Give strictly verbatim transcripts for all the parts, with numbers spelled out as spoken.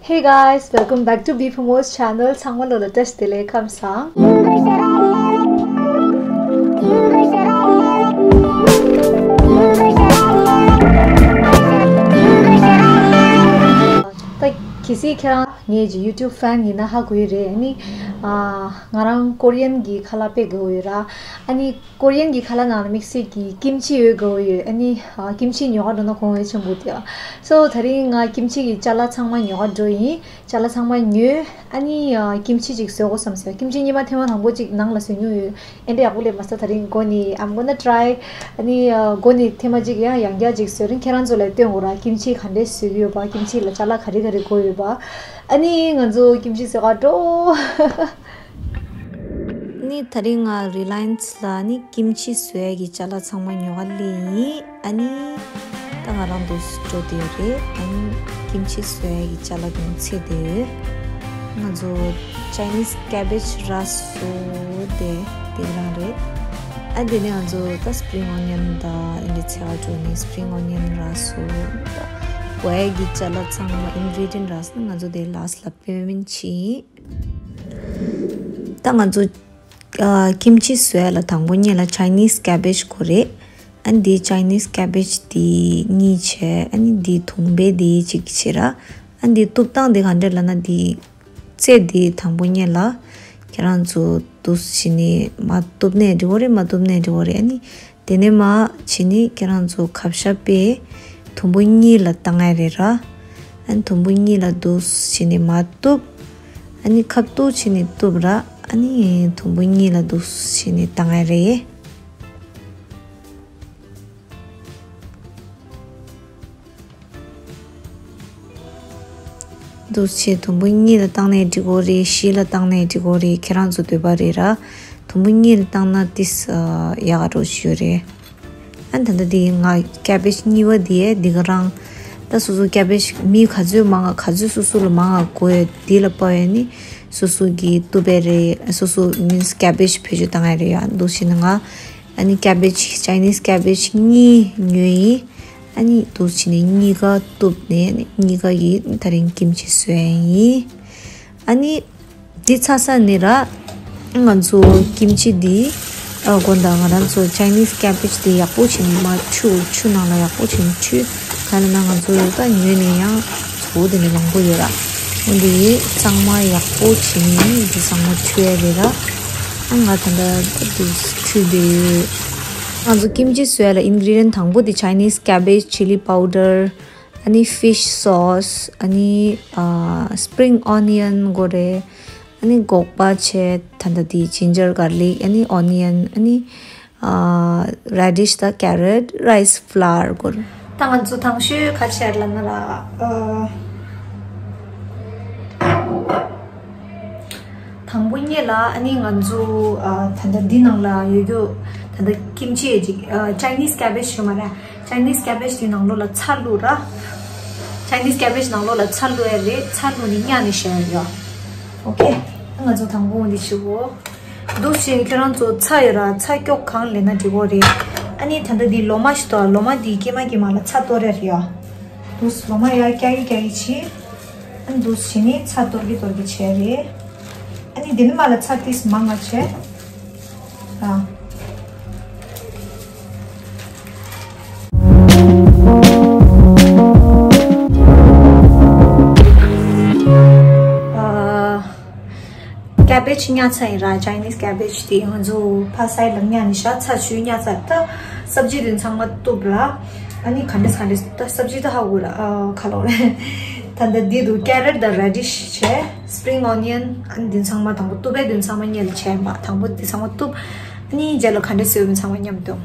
Hey guys, welcome back to B P Mo's channel. ཚང་མ་ལོ་ལ་བཀྲ་ཤིས་བདེ་ལེགས། ཁམས་བཟང་། ད་གལ་སྲིད་ཁྱེད་རང་ངའི་YouTube fan ཡིན་ན་ཧ་གོ་ཡི་རེད། ཨ་ནི་ཨ་ང་རང་ཀོ་རི་ཡན་གྱི་ཁ་ལག་དཔེ་དགའ་བོ་ཡོད་ར། ཨ་ནི་ཀོ་རི་ཡན་གྱི་ཁ་ལག་ནང་ལ་དམིགས་བསལ་གྱི་ཀིམ་ཆི་ཡོད་དགའ་བོ་ཡོད། ཨ་ནི་ཨ་ཀིམ་ཆི་ཉོ་ག་འགྲོ་ན་གོང་འོས་ཆེན་པོ་དེ། So ད་རིང་ང་ཀིམ་ཆི་གི་ཅ་ལག་ཚང་མ་ཉོ་ག་འགྲོ་ཡིན། ཅ་ལག་ཚང་མ་ཉོས། ཨ་ནི་ཨ་ཀིམ་ཆི་ཅིག་བཟོ་དགོས་བསམ་སོང་། ཀིམ་ཆི་སྔོན་མ་ཐེངས་མ་དང་པོ་ཅིག་ནང་ལ་བཟོས་མྱོང་ཡོད། ཨེ་འདྲ་ཡག་པོ་སླེབས་མ་སོང་། ད་རིང་མགོ་ནས་I'm gonna try. ཨ་ནི་ཨ་མགོ་ནས་ཐེངས་མ་གཅིག་ཡང་ཡང་བསྐྱར་ཅིག་བཟོ་རིང་ཁྱེད་རང་ཚོ་ལ་སྟོན་དགོས་ར། ཀིམ་ཆི་ག་འདྲས་བཟོ་གི་ཡོད་པ། ཀིམ་ཆི་ལ་ཅ་ལག་ག་རེ་ག་རེ་དགོས་ཡོད་པ། ཨ་ནི་ང་ཚོ་ཀིམ་ཆི་བཟོ་ག་འགྲོ། ནི་ད་རིང་ང་Reliance ལ་ནི་ཀིམ་ཆི་བཟོ་ཡ་གི་ཅ་ལག་ཚང་མ་ཉོ་ག་སླེབས་ཡིན། ཨ་ནི་ད་ང་རང་འདུག་སེ་འགྲོ་བསྡད་ཡོད་རེད། ཨ་ནི་ཀིམ་ཆི་བཟོ་ཡ་གི་ཅ་ལག་གི་ཚད་དེ་ང་ཚོ་Chinese cabbage ར་བཟོ་དེ་དེ་རང་རེད། ཨ་དེ་ནས་ང་ཚོ་ད་spring onion དང་ཨ་ནི་ཚལ་བ་འགྲོ་ནི་spring onion ར་བཟོ་ད་བོ་ཡ་གི་ཅ་ལག་ཚང་མ་ingredient ར་བཟོ་ང་ཚོ་དེ་last ལ་པེ་མེན་ཊི་བྱེད་ཡིན། ད་ང་ཚོ་ཨ་ཀིམ་ཆི་བཟོ་ཡ་ལ་དང་པོ་ཉིད་ལ་Chinese cabbage དགོས་རེད། ཨ་འདི་Chinese cabbage དེ་གཉིས་བྱས། ཨ་ནི་འདི་དུང་བའི་དེ་གཅིག་བྱེད་ར། ཨ་འདི་གཏུབ་སྟངས་དེ་ག་འདྲ་ལབ་ན། འདི་རྩེ་དེ་དང་པོ་ཉིད་ལ་ཁྱེད་རང་ཚོ་འདུག་སེ་བྱས་ནས་མར་གཏུབ་ནའི་འགྲིག་གི་རེད། མར་གཏུབ་ནའི་འགྲིག་གི་རེད། ཨ་ནི་དེ་ནས་མར་བྱས་ནས་ཁྱེད་རང་ཚོ་ཁ་བཤད་པས་དུམ་བུ་གཉིས་ལ་བཏང་ཡ་རེད་ར། ཨ་ནི་དུམ་བུ་གཉིས་ལ་འདུག་སེ་བྱས་ནས་མར་གཏུབ། ཨ་ནི་ཁ་བཏུབ་བྱས་ནས་གཏུབ་ར། ཨ་ནི་དུམ་བུ་གཉིས་ལ་འདུག་སེ་བྱས་ནས་བཏང་ཡ་རེད། འདུག་སེ་དུམ་བུ་གཉིས་ལ་བཏང་ནའི་འགྲིག་གི་རེད། བཞི་ལ་བཏང་ནའི་འགྲིག་གི་རེད། ཁྱེད་རང་ཚོ་འདོད་པ་རེད་ར། དུམ་བུ་གཉིས་ལ་བཏང་ན་ཏིས་ཡག་ག་འགྲོ་ཞུ་རེད། ཨ་ད་ལྟ་འདི་ང་cabbage གཉིས་པ་འདི་འདི་ག་རང་། ད་སོ་སོ་cabbage མི་ག་ཚོད་མང་ང་ག་ཚོད་སོ་སོ་ལ་མང་ང་དགོས་འདི་ལ་དཔག་ཡས་ནི་སོ་སོ་གི་གཏུབ་པའི་རེད། སོ་སོ་means cabbage བེད་སྤྱོད་བཏང་ཡ་རེད་ཡ། འདུག་སེ་བྱས་ནས་ང་ཨ་ནི་cabbage Chinese cabbage གཉིས་ཉོས་ཡིན། ཨ་ནི་འདུག་སེ་བྱས་ནས་གཉིས་ཀ་གཏུབ་ནས་གཉིས་ཀ་གི་ད་རིང་ཀིམ་ཆི་བཟོ་ཡ་ཡིན། ཨ་ནི་འདི་ཚར་ས་ནས་ར་ང་ཚོ་ཀིམ་ཆི་འདི་ཨ་དགོངས་དག་ང་རང་ཚོ་Chinese cabbage འདི་ཡག་པོ་བྱས་ནས་མར་ཆུ་ཆུ་ནང་ལ་ཡག་པོ་བྱས་ནས་འཁྱུད། ག་རེ་ན་ང་ཚོ་ད་ཉོས་ནས་ཡང་བཙོ་དེ་ནས་མང་པོ་ཡོད་ར། འོ་འདི་གཙང་མ་ཡག་པོ་བྱས་ནས་འདི་ཚང་མ་འཁྱུད་ཡ་རེད་ར། ཨ་ང་ད་ལྟ་འདི་འཁྱུད་བསྡད་ཡོད། ང་ཚོ་ཀིམ་ཆི་བཟོ་ཡ་ལ་ingredient དང་པོ་འདི་Chinese cabbage, chili powder, ཨ་ནི་fish sauce, ཨ་ནི་ཨ་spring onion དགོས་རེད། ཨ་ནི་སྒོག་པ་བྱས། ད་ལྟ་དེ་ginger garlic, ཨ་ནི་onion, ཨ་ནི་ཨ་radish དང་carrot, rice flour དགོས་རེད། ད་ང་ཚོ་དང་ཤོས་ག་བྱས་ལབ་ན་ར། ཨ་དང་པོ་ཉིད་ལ་ཨ་ནི་ང་ཚོ་ཨ་ད་ལྟ་འདི་ནང་ལ་ཡོད་རྒྱུ་ད་ལྟ་ཀིམ་ཆི་ཅིག་ཨ་Chinese cabbage ཡོད་མ་རེད། Chinese cabbage དེ་ནང་ལོགས་ལ་ཚྭ་བླུགས་ར། Chinese cabbage ནང་ལོགས་ལ་ཚྭ་བླུགས་ཡ་རེད། ཚྭ་བླུགས་ནས་མཉམ་ནས་བཞག་ཡ་ཡོད། ཨོ་ཁེ། ང་ཚོ་དང་པོ་འདི་བྱེད་དགོས། འདུག་སེ་ཁྱེད་རང་ཚོ་ཚྭ་ཡོད་ར། ཚྭ་སྐྱོགས་གང་ལེན་ན་འགྲིག་གི་རེད། ཨ་ནི་ད་ལྟ་འདི་ལོ་མ་ཞིག་འདུག་ལོ་མ་འདི་སྐྱེས་མ་སྐྱེས་མ་ལ་ཚྭ་གཏོར་ཡ་རེད་ཡ། འདུག་ལོ་མ་ཡ་སྐྱ་གི་སྐྱ་གི་བྱེད། ཨ་ནི་འདུག་སེ་བྱས་ནས་ཚྭ་གཏོར་གི་གཏོར་གི་བྱས་རེད། ཨ་ནི་འདི་ནི་མ་ལ་ཚྭ་ཏིས་མང་ང་བྱས། ཨ། ཨ། cabbage བརྙ་ཚར་ཡིན་ར། Chinese cabbage དེ་ང་ཚོ་ཕ་སའི་ལ་བརྙ་ནས་བཞག་ཚར་ཆུ་བརྙ་ཚར། ད་སབ་ཇི་དེ་ཚང་མ་གཏུབ་ར། ཨ་ནི་ག་འདྲས་ག་འདྲས་ད་སབ་ཇི་ད་ཧ་གོ་ར། ཨ་ག་ལོ་རེད། ད་ལྟ་འདི་འདུག carrot དང་radish བྱས། spring onion ཨ་ནི་འདི་ཚང་མ་དང་པོ་གཏུབ་པའི་འདི་ཚང་མ་མཉམ་ལ་བྱས་མ། དང་པོ་འདི་ཚང་མ་གཏུབ། ཨ་ནི་རྗེས་ལ་ག་འདྲས་བཟོས་མིན་ཚང་མ་མཉམ་དུ།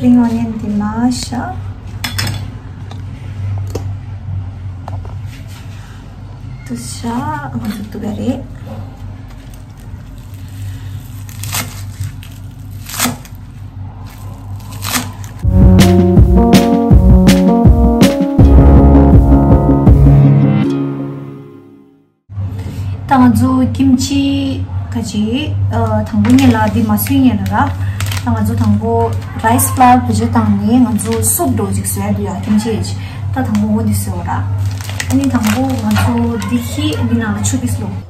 སྤྲིན་ཨོ་ནི་ཡན་འདི་མ་ཤ། དུ་ཤ་ང་ཚོ་དུ་བ་རེད། ད་ང་ཚོ་ཀིམ་ཅི་ག་ཅི་ཨ་དང་པོ་ཉལ་ལ་འདི་མ་སུས་ཉལ་ལ་ར། ད་ང་ཚོ་དང་པོ་རའི་སི་ཕ་ལ་ཝར་བེད་སྤྱོད་བཏང་ནས་ང་ཚོ་སུབ་འདྲ་ཅིག་བཟོ་ཡ་འདུག་ཡ། ཀིམ་ཅི་ཡིས། ད་དང་པོ་འོ་འདི་བཟོ་ར། ཨ་ནི་དང་པོ་ང་ཚོ་འདི་ཧི་འདི་ནང་ལ་ཆུ་འདི་བླུགས།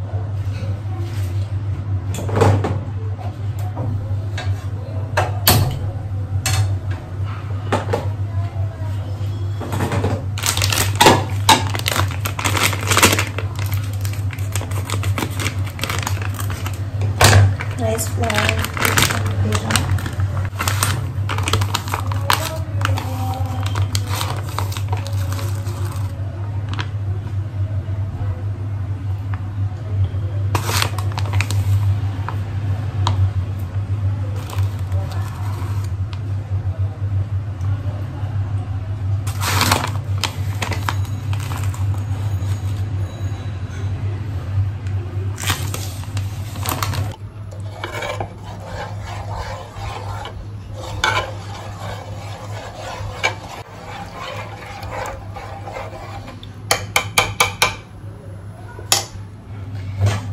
རའི་སི་ཕ་ལ་ཝར་དེ་ར།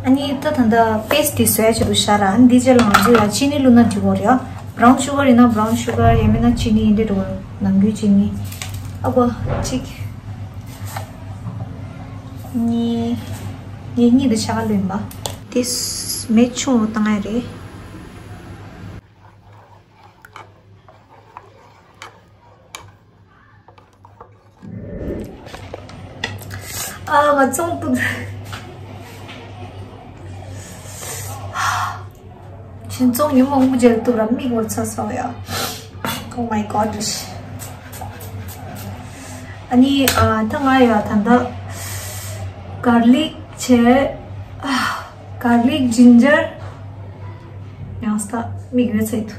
ཨ་ནི་ད་ད་ལྟ་པེ་སི་ཊི་འདི་བཟོ་ཡ་ཆེད་དུ་ཤ་ར། ཨ་ནི་འདི་རྗེས་ལ་ང་ཚོ་ཡ་ཅི་ནི་བླུགས་ན་འགྲིག་གོ་རེད་ཡ། བྷ་རའུན་ཤུ་གར་ཡིན་ན་བྷ་རའུན་ཤུ་གར། ཡང་མིན་ན་ཅི་ནི་ཡིན་འདྲ་འགྲོ་གོ། ནམ་རྒྱུན་ཅི་ནི། ཨ་གོ་གཅིག་གཉིས། ངས་གཉིས་དེ་ཆ་ག་ལོན་པ། དེ་མེ་ཆུང་རུ་བཏང་ཡ་རེད། ཨ་ང་ཙོང་ཏུ། ཤིན་ཙོང་ཉི་མ་འུ་མཇལ་ཏུ་ར་མིག་ངོར་ཚ་སོང་ཡ། Oh my god. ཨ་ནི་ཨ་ད་ང་ཡ་ད་ད་གར་ལིག་བྱས། ཨ་གར་ལིག་ཇིན་ཇར། ཡང་ས་མིག་ཡོད་ཚད་དུ།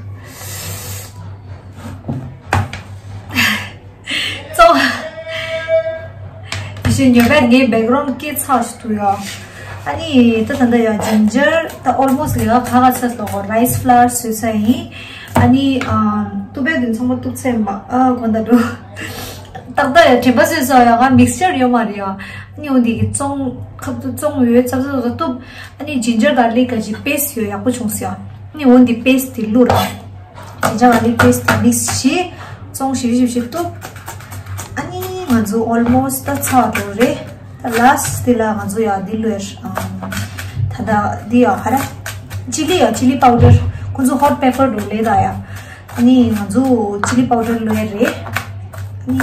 ཙོ། ཞེས་ཉོ་བའི་ངའི་བེག་རོན་སྐད་ཚགས་སུ་ཡོད། ཨ་ནི་ད་ད་ད་ཡ་ཇིན་ཇར་ད་ཨོལ་མོ་སི་ལ་ཁ་ཁ་ཚ་སོ་གོ། རའི་སི་ཕ་ལ་ཝར་བཟོས་ས་ཡིན། ཨ་ནི་ཨ་ཏུ་བེ་དུན་ཚང་མ་ཏུག་ཚེ་མ་ཨ་གོ་ད་འགྲོ། ཏག་ཏག་ཡ་དྲན་པ་བཟོས་སོ་ཡ། ང་མིག་སི་ཅར་ཡོད་མ་རེད་ཡ། ཨ་ནི་འོ་འདི་གི་ཙོང་ཁབ་ཏུ་ཙོང་ཡོད་ཚབ་ཚབ་ཚབ་ཏུབ། ཨ་ནི་ཇིན་ཇར་གར་ལིག་ག་ཅི་པེ་སི་ཡོད་ཡག་པོ་བྱུང་སོ་ཡ། ཨ་ནི་འོ་འདི་པེ་སི་དེ་བླུགས་ར། ཇིན་ཇར་གར་ལིག་པེ་སི་དེ་མིག་སི་བྱས། ཙོང་ཞིབ་ཞིབ་ཞིབ་ཏུ། ཨ་ནི་ང་ཚོ་ཨོལ་མོ་སི་ད་ཚར་འགྲོ་རེད། ད་ལ་སི་ཊི་དེ་ལ་ང་ཚོ་ཡ་འདི་བླུགས་ཡ། ད་ད་འདི་ཡ་ཧ་ར། ཅི་ལི་ཡ་ཅི་ལི་པའུ་ཌར། ཁོང་ཚོ་ཧོ་ཊི་པེ་པར་འགྲོ་ལེ་ད་ཡ། ཨ་ནི་ང་ཚོ་ཅི་ལི་པའུ་ཌར་བླུགས་ཡ་རེད། ཨ་ནི།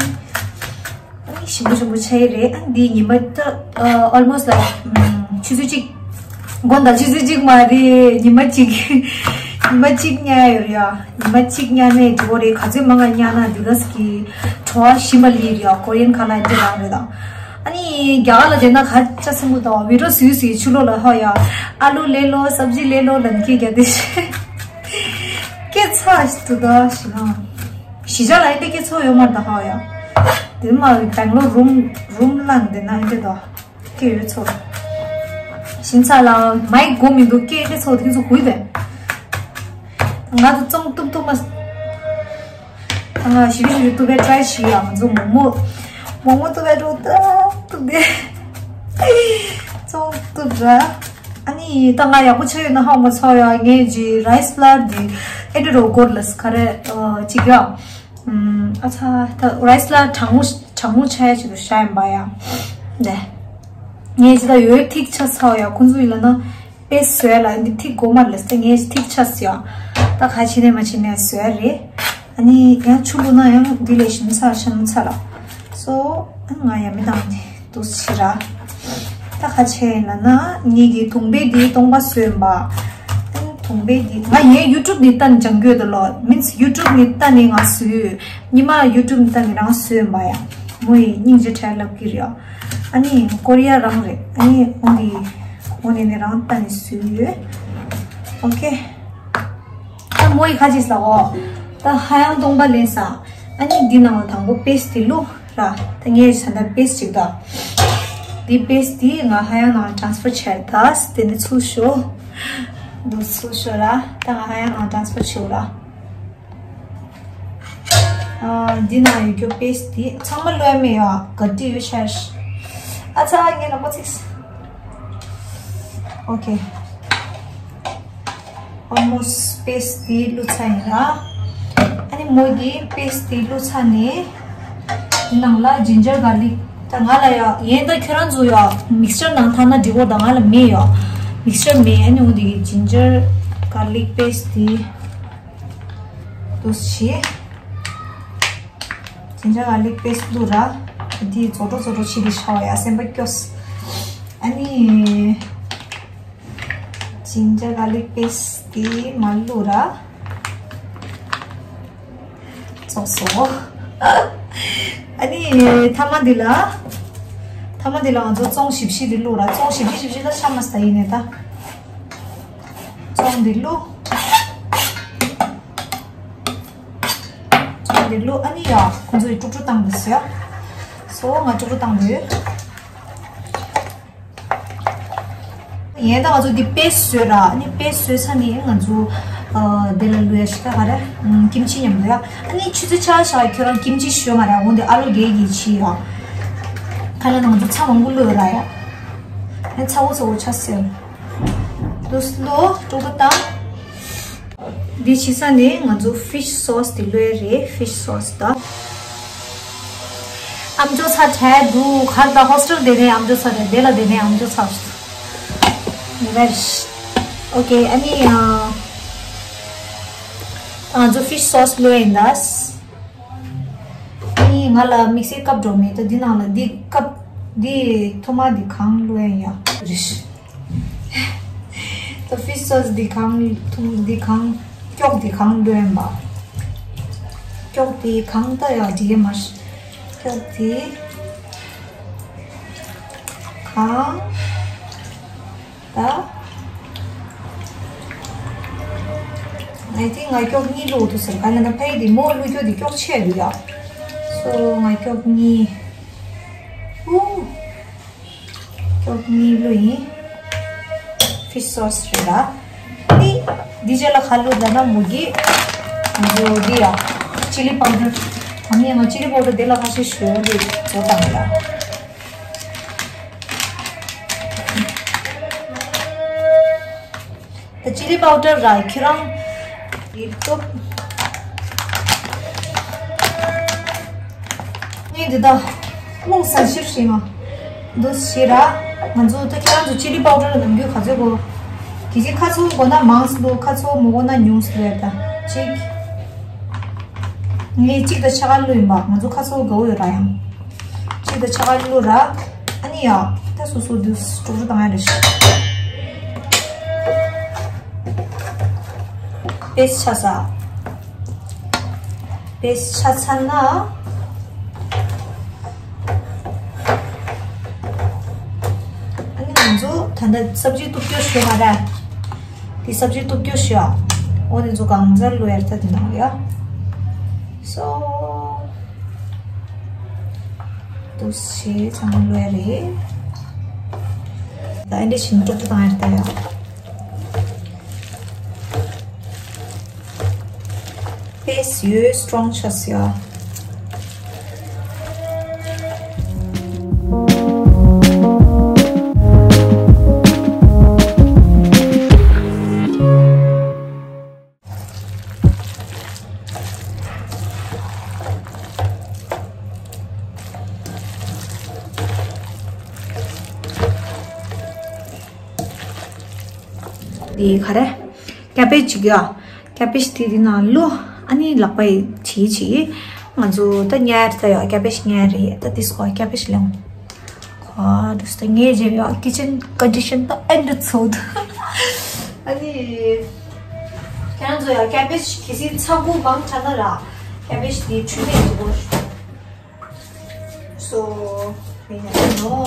ཨ་ནི་ཞིམ་པོ་ཞིམ་པོ་ཆགས་ཡི་རེད། ཨ་ནི་འདི་ཉི་མ་ད་ཨ་ཨོལ་མོ་སི་ལའིཀ་ཆུ་ཚོད་གཅིག་དགོང་དག་ཆུ་ཚོད་གཅིག་མ་རེད། ཉི་མ་གཅིག་ཉི་མ་གཅིག་ཉལ་ཡོད་རེད་ཡ། ཉི་མ་གཅིག་ཉལ་ནས་འགྲོ་རེད། ག་ཚོད་མང་ང་ཉལ་ན་འདི་ག་ཟིག་གི་བྲོ་བ་ཞིམ་པ་ལི་རེད་ཡ། ཀོ་རི་ཡན་ཁ་ལ་འདི་རང་རེད་ད། ཨ་ནི་རྒྱ་གར་ལ་བསྡད་ན་ག་ཅག་སེམས་པོ་དང་བི་ཌིའོ་སུའི་སུའི་ཆུ་ལོ་ལ་ཧ་ཡ། ཨ་ལུ་ལེ་ལོ། སབ་ཇི་ལེ་ལོ་ལན་ཁི་རྒྱ་དེ་ཤེས། སྐད་ཚ་ཞིག་ཏུ་ད་ཞི་ན། གཞིས་ཆགས་ལ་ཨེ་འདྲ་སྐད་ཚོ་ཡོད་མ་རེད་ད་ཧ་ཡ། དེ་མ་རེད། བེང་ལོར་རུམ་རུམ་ལ་འདི་ན་ཨེ་འདྲ་ད་སྐད་ཡོད་ཚོ། ཞིང་ཚ་ལ་མའིག་གོ་མི་འདུག་སྐད་ཨེ་འདྲ་ཚོ་དེ་ཚོ་གུས་པས། ང་ཚོ་ཙོང་ཏུབ་ཏུབ་མ། ང་ཞི་བི་ཞི་བི་ཏུབ་པའི་ཊ་རའི་ཞི་ཡ། ང་ཚོ་མོག་མོག་མོག་མོག་ཏུབ་པའི་འགྲོ་ད་ཏུབ་དེ། ཙོང་ཏུབ་ར། ཨ་ནི་ད་ང་ཡག་པོ་ཆགས་ཡོད་ན་ཧ་མ་ཚོར་ཡ། ངས་ཀྱི་རའི་སི་ཕ་ལ་ཝར་འདི་ཨེ་འདྲ་རོ་གོར་ལ་སི་ཁ་རེ་ཨ་ཅིག་ཡ། ཨ་ཚ་ད་རའི་སི་ཕ་ལ་ཝར་གྲང་མོ་གྲང་མོ་ཆགས་ཡ་ཆེད་དུ་བཞག་ཡིན་པ་ཡ། ནས་ངས་ཅི་ད་ཡོད་ཐིག་ཆ་ཚ་བ་ཡ། ཁོང་ཚོ་ཡིན་ལ་ན་པེ་སི་བཟོས་ལ་འདི་ཐིག་གོ་མ་ལ་སི་ངས་ཐིག་ཆ་སི་ཡ། ད་ག་ཕྱི་ནས་མ་ཕྱི་ནས་བཟོས་རེད། ཨ་ནི་ཡང་ཆུ་བླུགས་ན་ཡང་འདི་ལས་ཞིམ་ཚ་ཞིམ་ཚ་ལ། སོ་ཨ་ང་ཡ་མི་དང་ནི། དུ་ཕྱི་ར། ད་ཁ་ཆེ་ན་ན་ངེད་ཀྱི་དུང་བེ་འདི་སྟོང་པ་སོན་པ། དུང་བེ་འདི་ང་ཡའི་ཡུ་ཊུབ་ནས་བལྟ་ནས་སྦྱང་གི་ཡོད་ལོ། མིན་སི་ཡུ་ཊུབ་ནས་བལྟ་ནས་ང་བཟོས་ཡོད། ཉི་མ་ཡུ་ཊུབ་ནས་བལྟ་ནས་རང་བཟོས་ཡོད་པ་ཡ། མོ་ཡི་སྙིང་རྗེ་ཕྲད་ལབ་ཀྱི་རེད། ཨ་ནི་ཀོ་རི་ཡ་རང་རེད། ཨ་ནི་འོ་འདི་འོ་ནས་ནས་རང་བལྟ་ནས་བཟོས་ཡོད། ཨོ་ཁེ། ད་མོ་ཡི་ཁ་ཅིག་ཟ་འོ། ད་ཧ་ཡང་སྟོང་པ་ལེན་ས། ཨ་ནི་འདི་ནང་ལ་དང་པོ་པེ་སི་འདི་བླུགས་ར། ད་ངས་ད་ལྟ་པེ་སི་ཅིག་ད། འདི་པེ་སི་འདི་ང་ཧ་ཡང་ནང་ཊ་རན་སི་ཕར་བྱས་ད། དེ་ནས་ཚུར་ཤོག་འདུག་ཚུར་ཤོག་ར། ད་ང་ཧ་ཡང་ནང་ཊ་རན་སི་ཕར་བྱེད་ར། ཨ། འདི་ནང་ཡོད་རྒྱུ་པེ་སི་འདི་ཚང་མ་བླུགས་ཡ་མེད་ཡ། ག་དུས་ཡོད་ཤར། ཨ་ཚ་ངས་ལ་པོ་ཚིགས། ཨོ་ཁེ། ཨོལ་མོ་སི་པེ་སི་འདི་བླུགས་ཚར་ཡིན་ར། ཨ་ནི་མོ་གིས་པེ་སི་འདི་བླུགས་ཚར་ནས། འདི་ནང་ལ་ཇིན་ཇར་གར་ལིག་ད་ང་ལ་ཡ་ཡན་ད་ཁྱོད་རང་ཚོ་ཡ་མིག་སི་ཅར་ནང་ཐག་ན་འགྲིག་གོ། ད་ང་ལ་མེད་ཡ། མིག་སི་ཅར་མེད། ཨ་ནི་འོ་འདི་གི་ཇིན་ཇར་གར་ལིག་པེ་སི་འདི་འདུག་སེ། ཇིན་ཇར་གར་ལིག་པེ་སི་བླུགས་ར། འདི་རྫོགས་འགྲོ་རྫོགས་འགྲོ་ཕྱི་ལི་ཤ་བ་ཡ་སེམས་པ་སྐྱོ། ཨ་ནི། ཇིན་ཇར་གར་ལིག་པེ་སི་འདི་མར་བླུགས་ར། ཙོག་སོ། ཨ་ནི་ཐ་མ་འདི་ལ། ཐ་མ་འདི་ལ་ང་ཚོ་ཙོང་བཞི་བཞི་འདི་བླུགས་ར། ཙོང་བཞི་བཞི་བཞི་བཞི་ལ་ཤ་མ་སྟ་ཡིན་ནས་ད། ཙོང་འདི་བླུགས། ཙོང་འདི་བླུགས། ཨ་ནི་ཡ་ཁོང་ཚོ་ཡི་དཀྲུག་དཀྲུག་བཏང་འདུག་ཟེར། སོ་ང་དཀྲུག་དཀྲུག་བཏང་འདུག་ཡིན་ད་ང་ཚོ་འདི་པེ་སི་བཟོས་ར། ཨ་ནི་པེ་སི་བཟོས་ཚར་ནས་ང་ཚོ་ཨ་འདི་ལ་བླུགས་ཡ་ཞིག་ད་ག་རེ། ཨམ། ཀིམ་ཆི་མཉམ་དུ་ཡ། ཨ་ནི་ཆུ་ཚོད་ཆ་བཞག་ཁྱོད་རང་ཀིམ་ཆི་ཞོ་མ་ར། འོ་འདི་ཨ་ལོ་རྒྱས་ཀྱི་ཆི་ཡ། ཁ་ལ་ང་ཚོ་ཚ་མང་པོ་བླུགས་ར་ཡ། ཨ་ཚ་བོ་ཚ་བོ་ཆ་སེ། དུ་སློ་དཀྲུག་དཀྲུག་བཏང་། འདི་ཕྱི་ས་ནས་ང་ཚོ་ཕིཤ་སོ་སི་དེ་བླུགས་ཡ་རེད། ཕིཤ་སོ་སི་ད། ཨམ་ཅོག་ཚ་བྲལ་འདུག་གར་ད་ཧོ་སི་ཊལ་དེ་ནས་ཨམ་ཅོག་ཚ་བྲལ། དེ་ལ་དེ་ནས་ཨམ་ཅོག་ཚ། རེད། ཨོ་ཁེ། ཨ་ནི་ང་ཚོ་ཕིཤ་སོ་སི་བླུགས་ཡིན་ད། ཨ་ནི་ང་ལ་དམིགས་བསལ་ཀབ་འགྲོ་མེད། ད་འདི་ནང་ལ་འདི་ཀབ་འདི་ཐོག་མ་འདི་གང་བླུགས་ཡིན་ཡ། རེད། ད་ཕིཤ་སོ་སི་འདི་གང་འཐུང་། འདི་གང་། སྐྱོགས་འདི་གང་འདོན་པ། སྐྱོགས་འདི་གང་ལྟ་ཡག་འགྲིག་གི་མ་རེད། སྐྱོགས་འདི་གང་ལྟ། I think ང་སྐྱོགས་གཉིས་བླུགས་འདུག་ཟེར། ག་ལ་ན་ཕའི་འདི་མོ་བླུགས་རྒྱུ་འདི་སྐྱོགས་ཆེ་རེད་ཡ། སོ་ང་སྐྱོགས་གཉིས། ཨུ། སྐྱོགས་གཉིས་བླུགས་ཡིན། ཕིཤ་སོ་སི་རེད་ལ། ནི། འདི་རྗེས་ལ་ཁ་ལུ་ད་ན་མུ་གི། ང་ཚོ་འདི་ཡ། ཅི་ལི་པའུ་ཌར། ཨ་ནི་ང་ཅི་ལི་པའུ་ཌར་དེ་ལ་ཁ་ཤས་ཞོན་འདི་བཟོ་བཏང་ཡ། ད་ཅི་ལི་པའུ་ཌར་ར་ཁྱེད་རང་། ཡིབ་ཏོབ། ངས་འདི་དག་རླུང་ས་ཕྱིར་ཞིག་མ། འདུ་ཞེས་ར། ང་ཚོ་ད་ཁྱེད་རང་ཚོ་ཅི་ལི་པའུ་ཌར་ལ་ནམ་རྒྱུན་ག་ཚོད་དགོས། དེ་རྗེས་ཁ་ཚོ་དགོས་ན་མང་སུ་བླུགས། ཁ་ཚོ་མི་དགོས་ན་ཉུང་སུ་བླུགས་ཡ། ད་གཅིག་ངས་གཅིག་དང་ཕྱེད་ཀ་བླུགས་ཡིན་པ། ང་ཚོ་ཁ་ཚོ་དགའ་བོ་ཡོད་ར་ཡང་། གཅིག་དང་ཕྱེད་ཀ་བླུགས་ར། ཨ་ནི་ཡ། ད་སོ་སོ་དུས་སུ་དཀྲུག་དཀྲུག་བཏང་ཡ་རེད་ཤག་པེ་སི་ཆགས་ས། པེ་སི་ཆགས་ཚར་ན། ཨ་ནི་ང་ཚོ་ད་ལྟ་སབ་ཇི་གཏུབ་རྒྱུ་ཞོ་མ་རེད། དེ་སབ་ཇི་གཏུབ་རྒྱུ་ཞོ། འོ་དེ་ཚོ་གང་ཚར་བླུགས་ཡ་རེད། ད་དེ་ནང་ཡ། སོ། འདུ་ཤེས་ཚང་མ་བླུགས་ཡ་རེད། ད་ཨེ་འདྲ་བྱས་ནས་དཀྲུག་དཀྲུག་བཏང་ཡ་རེད་ད་ཡ། པེ་སི་ཡོད་སི་ཊོང་ཆགས་སི་ཡ། འདི་ག་རེ། ཀ་བེཇ་ཅིག་ཡ། ཀ་བེཇ་དེ་དེ་ནང་བླུགས། ཨ་ནི་ལག་པ་ཡིས་བྱིལ་བྱིལ། ང་ཚོ་ད་ཉལ་ད་ཡ། ཀ་བེཇ་ཉལ་རེད། ད་དེ་སྐོར་ཀ་བེཇ་ལེན། ཁོ་འདུག་སྟེ་ངའི་རྗེས་ཡ་ཀི་ཅན་ཀོན་ཌི་ཤན་ད་ཨེ་འདྲ་ཚོ་འདུག་ཨ་ནི། ཁྱེད་རང་ཚོ་ཡ་ཀ་བེཇ་གལ་སྲིད་ཚ་ཁུ་མང་དྲགས་ན་ར། ཀ་བེཇ་དེ་འཁྲུད་མེད་ཀྱི་སྐོར། So, we have no.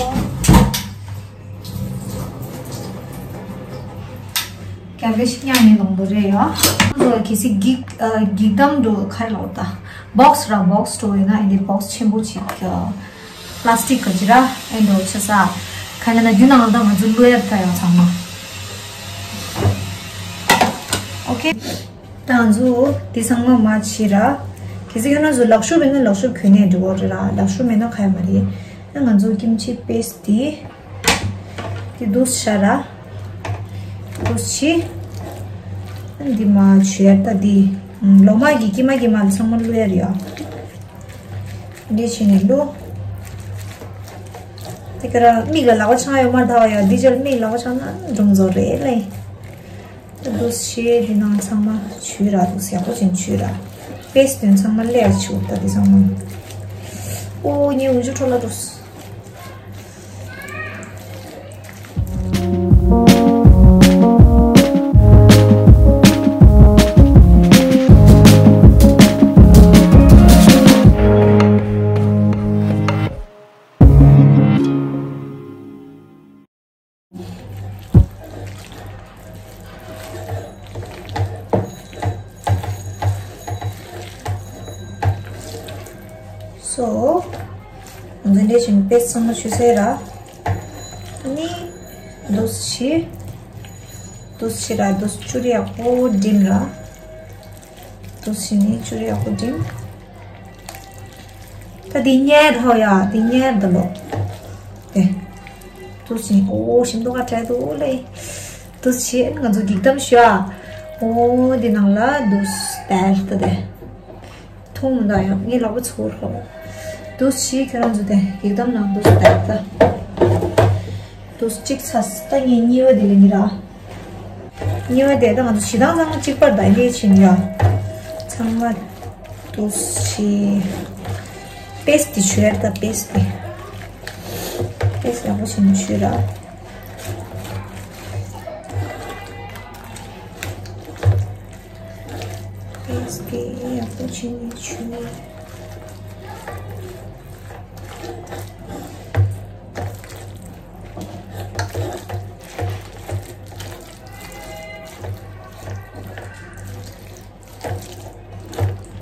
ཡ་གི་ཤི་ཉ་ནི་ལོང་དོ་རེད་ཡ། ཁོ་ཚོ་གི་སི་གིག་ཨ་གིག་དམ་འགྲོ་ཁར་ལོག་ད། བོགས་ར་བོགས་འགྲོ་ཡིན་ན་ཨེ་འདི་བོགས་ཆེན་པོ་ཅིག་ཨ་པ་ལ་སི་ཊིག་ག་ཅི་ར་ཨེ་འགྲོ་ཆ་ས། ཁ་ལ་ན་རྒྱུ་ནང་ལ་ད་ང་ཚོ་ལོ་ཡར་ད་ཡང་ཚང་མ། ཨོ་ཁེ། ད་ང་ཚོ་དེ་ཚང་མ་མ་བྱེད་ར། གལ་སྲིད་ཁྱོད་རང་ཚོ་ལག་ཤུབས་ཡིན་ན་ལག་ཤུབས་གྱོན་ནས་འགྲོ་བ་རེད་ར། ལག་ཤུབས་མེད་ན་ག་ཡ་མ་རེད། ད་ང་ཚོ་ཀིམ་ཆི་པེ་སི་ཊི་དེ་དེ་འདུག་ཤ་ར། འདུག་ཤི། ཨ་འདི་མ་བྱེད་ད་འདི་ལོ་མ་གི་ཀི་མ་ཀི་མ་ཚང་མ་བླུག་ཡ་རེད་ཡ། འདི་བྱས་ནས་བླུག་དེ་ག་ར་མིག་ལ་ལག་པ་འཆང་ཡོད་མ་རེད་ད་བ་ཡ། འདི་ཅར་མིག་ལག་པ་འཆང་ན་འགྲོ་མཛོ་རེད་ལེ། འདུག་ཤི་འདི་ནང་ཚང་མ་བྱུགས་ར། འདུག་ཡག་པོ་ཅིག་བྱུགས་ར། པེ་སི་ཊི་དོན་ཚང་མ་ལས་བྱུགས་ད་འདི་ཚང་མ། ཨོ་ཉི་འུ་ཅུ་འཕྲོ་ལ་འདུག་སོ། ང་ཚོ་འདི་བཞིན་པེ་སི་ཊི་ཚང་མ་བྱུགས་ཚར་ར། ཨ་ནི་འདུག་ཤི། འདུག་ཤི་ར་འདུག་ཅུ་རེ་ཡག་པོ་འགྲིམ་ར། འདུག་ཤི་ནི་ཅུ་རེ་ཡག་པོ་འགྲིམ། ད་འདི་གཉེར་ཐོག་ཡ། འདི་གཉེར་ད་ལོ། དེ། འདུག་ཤི། ཨོ་ཞིམ་མདོག་ཁ་བྲལ་འདུག་ལེ། འདུག་ཤི་ཨ་ནི་ང་ཚོ་འགྱིག་དམ་ཞུ་ཨ། ཨོ་འདི་ནང་ལ་འདུག་སྟེར་ད་དེ། འཐུང་མི་འདུག་ཡང་ངའི་ལག་པ་ཚོར་ཧོ། འདུག་ཤི་ཁྱོད་རང་ཚོ་དེ་འགྱིག་དམ་ནང་འདུག་སྟེར་ད། འདུག་གཅིག་ཚ་ད་ངས་གཉིས་པ་འདི་ལེན་གྱི་ར། གཉིས་པ་དེ་ད་ང་ཚོ་བྱེད་སྟངས་ཚང་མ་གཅིག་པར་ད་འདི་བྱེད་ནི་ཡ། ཚང་མ་འདུག་ཤི། པེ་སི་ཊི་བྱུགས་ཡ་ད་པེ་སི་ཊི། པེ་སི་ཊི་ཡག་པོ་བྱས་ནས་བྱུགས་ར། པེ་སི་ཊི་ཡག་པོ་བྱས་ནས་བྱུགས།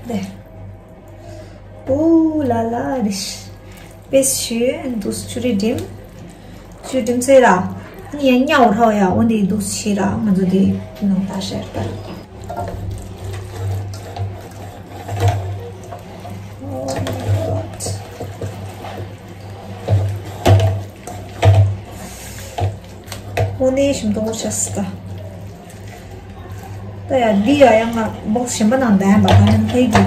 ལེ། ཨོ་ལ་ལ་རེ་ཤི། པེ་སི་ཊི་ཞུ་འདུག་ཅུ་རེ་འགྲིམ། ཅུ་འགྲིམ་ཚེ་ར། ཨ་ནི་ཡང་ཉའོ་ཧྲའོ་ཡ་འོ་འདི་འདུག་ཤི་ར་ང་ཚོ་འདི་ནང་ད་ཤར་ད། ཨོ་ནི་ཞིམ་མདོག་ཆགས་སི་ད། ད་ཡ་འདི་ཡ་ཡང་ང་བོག་སི་གཞན་པ་ནང་ལྡན་པ་ད་ཡང་ཕལ་གྱི་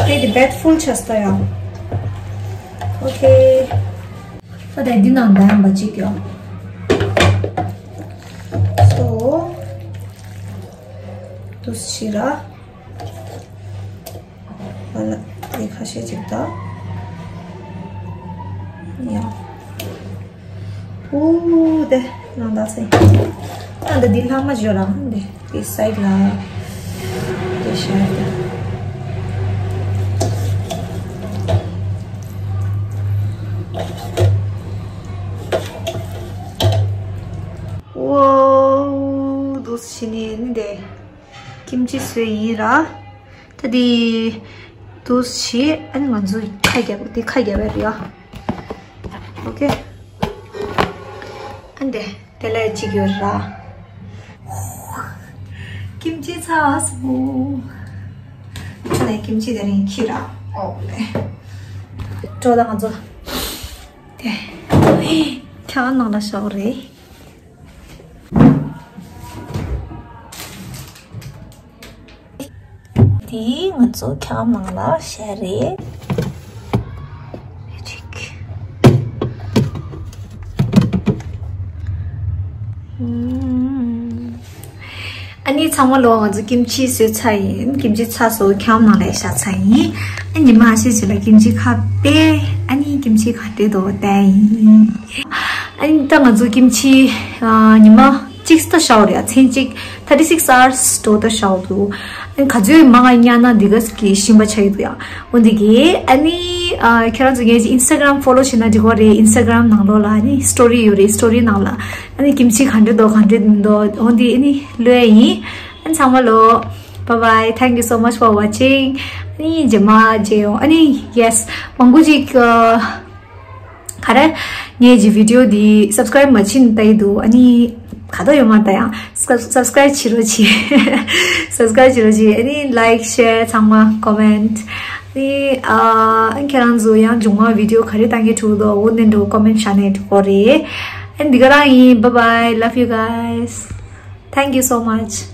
ཕལ་གྱི་བེད་ཕུལ་ཆགས་སི་ད་ཡ། ཨོ་ཁེ། ད་ད་འདི་ནང་ལྡན་པ་གཅིག་ཡ། སོ། འདུག་ཤི་ར། ཨ་ལ། དེ་ཁ་ཤས་ཅིག་ད། ཡ། ཨུ་དེ་རང་ད་སེ། ད་འདི་འདི་ལྷག་མ་བཞོ་རང་འདི་འདི་སའིཌ་ལ། དེ་ཤར་དེ། ཨུ་འདུག་ཤི་ནི་ནི་དེ། ཀིམ་ཅི་བཟོས་ཡིན་ར། ད་དེ་དུ་བྱེད་ཨ་ནི་ང་ཚོ་ཁ་རྒྱབ་དེ་ཁ་རྒྱབ་རེད་ཡ། ཨོ་ཁེ། ཨ་ནི་དེ་དེ་ལ་གཅིག་ཡོད་ར། ཀིམ་ཅི་ཚ་སོ། ཁྱོད་ནས་ཀིམ་ཅི་དེ་རིང་ཁྱི་ར། ཨོ་ལེ། འགྲོ་ད་ང་ཚོ་དེ་ཁྱང་ནང་ལ་ཤོག་རེད། དེ་ང་ཚོ་ཁྱམ་ནང་ལ་བཤད་རེད། ཅིག་ཨ་ནི་ཚང་མ་ལོ་ང་ཚོ་ཀིམ་ཅི་བཟོས་ཚར་ཡིན། ཀིམ་ཅི་ཚ་སོ་ཁྱམ་ནང་ལ་བཞག་ཚར་ཡིན། ཨ་ཉི་མ་ཨ་ཤེ་ཅི་ལ་ཀིམ་ཅི་ཁ་པེ། ཨ་ནི་ཀིམ་ཅི་ཁ་ཏེ་དོ་ཏེ་ཡིན། ཨ་ནི་ད་ང་ཚོ་ཀིམ་ཅི་ཉི་མ་གཅིག་ད་ཤའོ་རེད། མཚན་གཅིག་ད་ thirty six hours སྤྲོ་ད་ཤའོ་དུ། ཨ་ནི་ག་ཚོད་མང་ང་ཉན་ན་འདི་ག་གི་ཤིང་པ་ཆ་ཡི་འདུག་ཡ། འོ་འདི་གི་ཨ་ནི་ཨ་ཁྱེད་རང་ཚོ་ངའི་Instagram follow བྱེད་ན་འགྲིག་གོ་རེད། Instagram ནང་ལོགས་ལ་ཨ་ནི་story ཡོད་རེད། Story ནང་ལ་ཨ་ནི་ཀིམ་ཆི་ག་འདྲ་འདུག་ག་འདྲ་མི་འདུག་འོ་འདི་ཨ་ནི་ལོས་ཡིན། ཨ་ནི་ཚང་མ་ལོ། Bye bye, thank you so much for watching. ཨ་ནི་རྗེས་མ་མཇལ་ཡོང་། ཨ་ནི་yes མང་པོ་ཅིག་ཨ། ག་རེ། ངའི་ཇི་video འདི་subscribe མ་བྱིན་ལྟ་ཡི་འདུག་ཨ་ནི་ག་དོ་ཡོད་མ་ལྟ་ཡང་subscribe བྱེད་རོགས་གྱིས། Subscribe བྱེད་རོགས་གྱིས། ཨ་ནི་like share ཚང་མ་comment ཨ་ནི་ཨ་ཁྱེད་རང་ཚོ་ཡང་མཇུག་མ་video ག་རེ་བཏང་གི་འདུག་འོ་ནས་འགྲོ་comment བྱ་ནས་འགྲོ་གོ་རེད། ཨ་ནི་འདི་ག་རང་ཡིན། Bye bye, love you guys, thank you so much.